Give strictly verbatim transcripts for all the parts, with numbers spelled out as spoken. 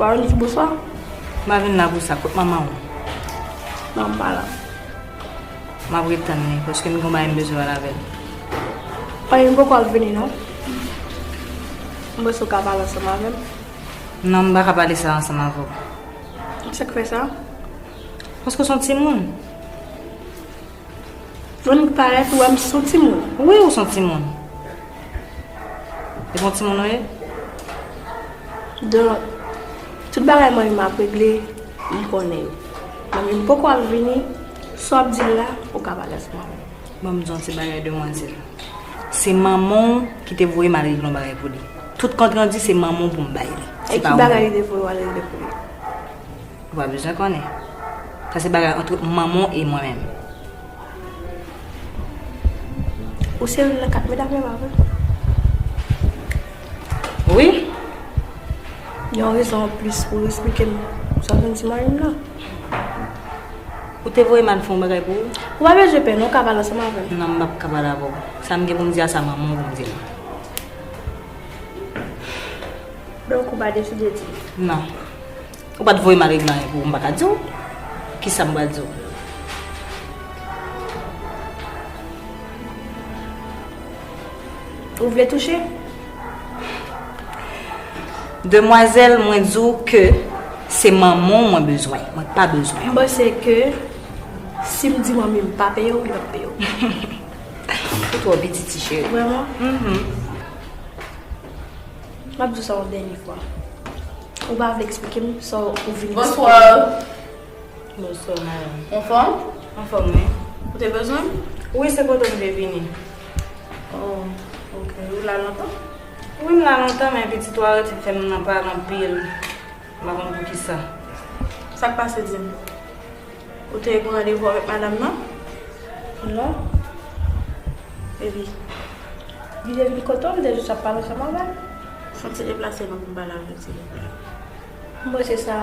Ou pa vin di bonswa? M pa vin la pou sa. Kot manman w? Manman m pa la. M ap ret tann li, paske m gen yon bagay m bezwen pale avè l. Anyen, m poko ap vini, non. M panse w ka pale ansanm avè m. Non, m pa ka pale sa ansanm avè w. Sa k fè sa? Paske w se yon timoun. Mwen m parèt, ou wè m se yon timoun. Wi, ou se yon timoun. E bon timoun ou ye? Donk, tout bagay mwen menm m ap regle, m konnen yo. Mwen menm poko ap vini, sa w ap di m la, ou ka pale ansanm avè m. Ban m di yon ti bagay, demwazèl. Se manman w ki te voye m al regle yon bagay pou li. Tout kont randi, se manman w pou m bay li. E ki bagay li te voye w al regle pou li? Ou pa bezwen konnen. Sa se bagay ant manman w e mwen menm. Ou se youn nan kat medam yo, pa vre? Wi. Yon rezon anplis pou w esplike m sa w vin di mwen menm nan. Ou te voye m al fè yon bagay pou ou? Ou pa bezwen pè, non, ou ka pale ansanm avè m. Non, m p ap ka pale avè w. Sa m gen pou m di a, sa manman w pou m di l. Donk, ou pa deside di m? Non. Ou pa t voye m al regle anyen pou ou, m pa ka di w. Kisa m pral di w? Ou vle touche? Demwazèl, mwen di w ke se manman w mwen bezwen. Mwen pa bezwen. M panse ke si m di manmi m pa peye w, li p ap peye w. Ou twò piti, ti cheri. Vrèman? Mhm. M ap di w sa yon dènye fwa. Ou pa vle eksplike m sa ou vin eksplike m? Bonswa. Bonswa, madanm. Anfòm? Anfòm, wi. Ou te bezwen m? Wi, se kote w m te vini. Oh, ok. Ou la lontan? Wi, m la lontan, men pitit ou a rete fè m nan pale anpil. M pa konn poukisa. Sa k pase, di m? Ou te gen randevou avèk madanm nan? Non. Epi? Li te vin kote w, m te jis ap pale ansanm avè l. Fè yon ti deplase non pou m pale avè l, silvouplè. M panse sa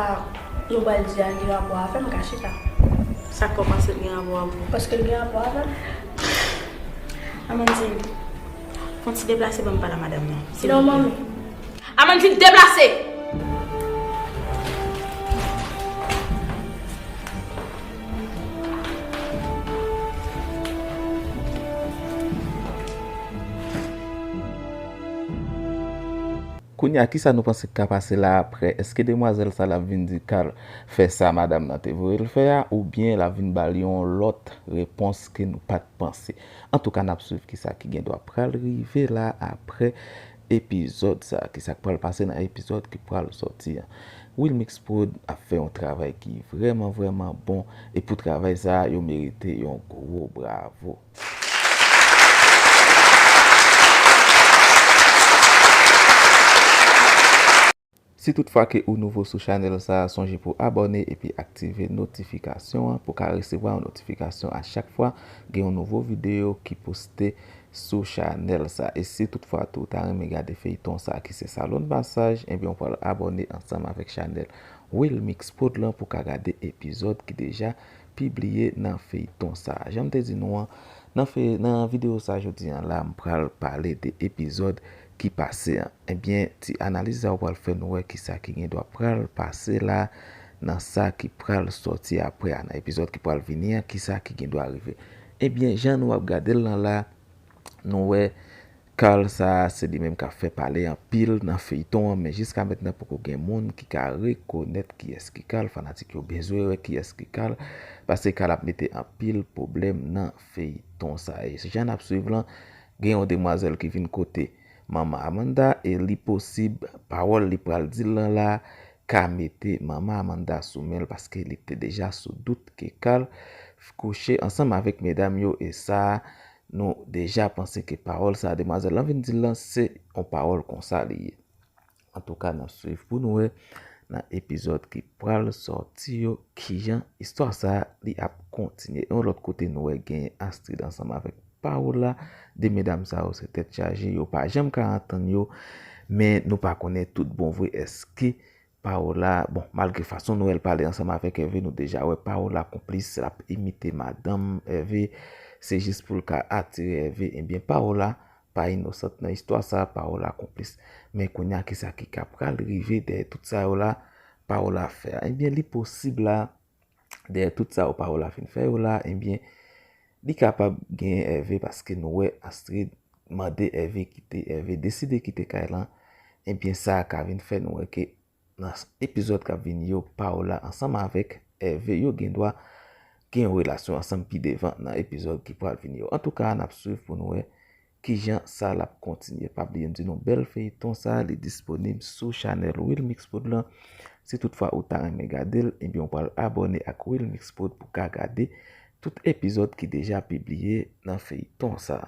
nou pral di a gen rapò avè m, ka chita. Sa k fè w panse l gen rapò avè w? Paske l gen rapò avè m. Amandine, fè yon ti deplase ban m pale a madanm nan, silvouplè. Non, manmi. Amandine, deplase! Kounye a, kisa nou panse k ka pase la apre? Èske demwazèl sa l ap vin di Carl fè sa madanm nan te voye l fè a, oubyen l ap vin ba l yon lòt repons ke nou pa t panse? Antouka, n ap swiv kisa ki gen dwa pral rive la apre epizòd sa, kisa k pral pase nan epizòd ki pral sòti an. Wilmix Prod ap fè yon travay ki vrèman, vrèman bon, e pou travay sa, yo merite yon gwo bravo. Si toutfwa ke ou nouvo sou chanèl sa, sonje pou abòne epi aktive notifikasyon an pou ka resevwa yon notifikasyon a chak fwa gen yon nouvo videyo ki poste sou chanèl sa. E si toutfwa tou ou ta renmen gade feyton sa ki se Salon de Massage, ebyen ou pral abòne ansanm avèk chanèl Wilmix Prod lan pou ka gade epizòd ki deja pibliye nan feyton sa. Jan m te di nou an, nan fe, nan videyo sa jodi an la, m pral pale de epizòd ki pase an. Ebyen, ti analiz sa ou pral fè nou wè kisa ki gen dwa pral pase la nan sa ki pral sòti apre a, nan epizòd ki pral vini an, kisa ki gen dwa rive. Ebyen, jan nou ap gade l lan la, nou wè Carl sa, se li menm k ap fè pale anpil nan feyton an, men jiska mentnan poko gen moun ki ka rekonèt kiyès ki Carl. Fanatik yo bezwen wè kiyès ki Carl, paske Carl ap mete anpil pwoblèm nan feyton sa. E jan n ap swiv lan, gen yon demwazèl ki vin kote manman Amanda, e li posib pawòl li pral di l lan la ka mete manman Amanda sou men l, paske li te deja sou dout ke Carl kouche ansanm avèk medam yo, e sa nou deja panse ke pawòl sa demwazèl lan vin di l lan, se yon pawòl konsa li ye. Antouka, n ap swiv pou nou wè nan epizòd ki pral sòti yo kijan istwa sa li ap kontinye. Yon lòt kote, nou wè genyen Astrid ansanm avèk Paola. De medam sa yo se tèt chaje, yo pa janm ka antann yo, men nou pa konnen tout bon vre èske Paola, bon, malgre fason nou wè l pale ansanm avèk Hervé, nou deja wè Paola konplis, l ap imite madanm Hervé, se jis pou l ka atire Hervé. Ebyen, Paola pa inosant nan istwa sa, Paola konplis. Men kounye a, kisa ki ka pral rive dèyè tout sa yo la? Paola fè a. Ebyen, li posib la, dèyè tout sa Paola fin fè yo la, ebyen, li kapab genyen Hervé paske nou wè Astrid mande Hervé kite, Hervé deside kite kay lan, ebyen, sa ka vin fè nou wè ke nan epizòd k ap vini yo, Paola ansanm avèk Hervé yo gen dwa gen yon relasyon ansanm pi devan nan epizòd ki pral vini yo. Antouka, n ap swiv pou nou wè kijan sa l ap kontinye. Pa bliye m di nou bèl feyton sa, li disponib sou chanèl Wilmix Prod lan. Si toutfwa ou ta renmen gade l, ebyen ou pral abòne ak Wilmix Prod pou ka gade tout epizòd ki deja pibliye nan feyton sa.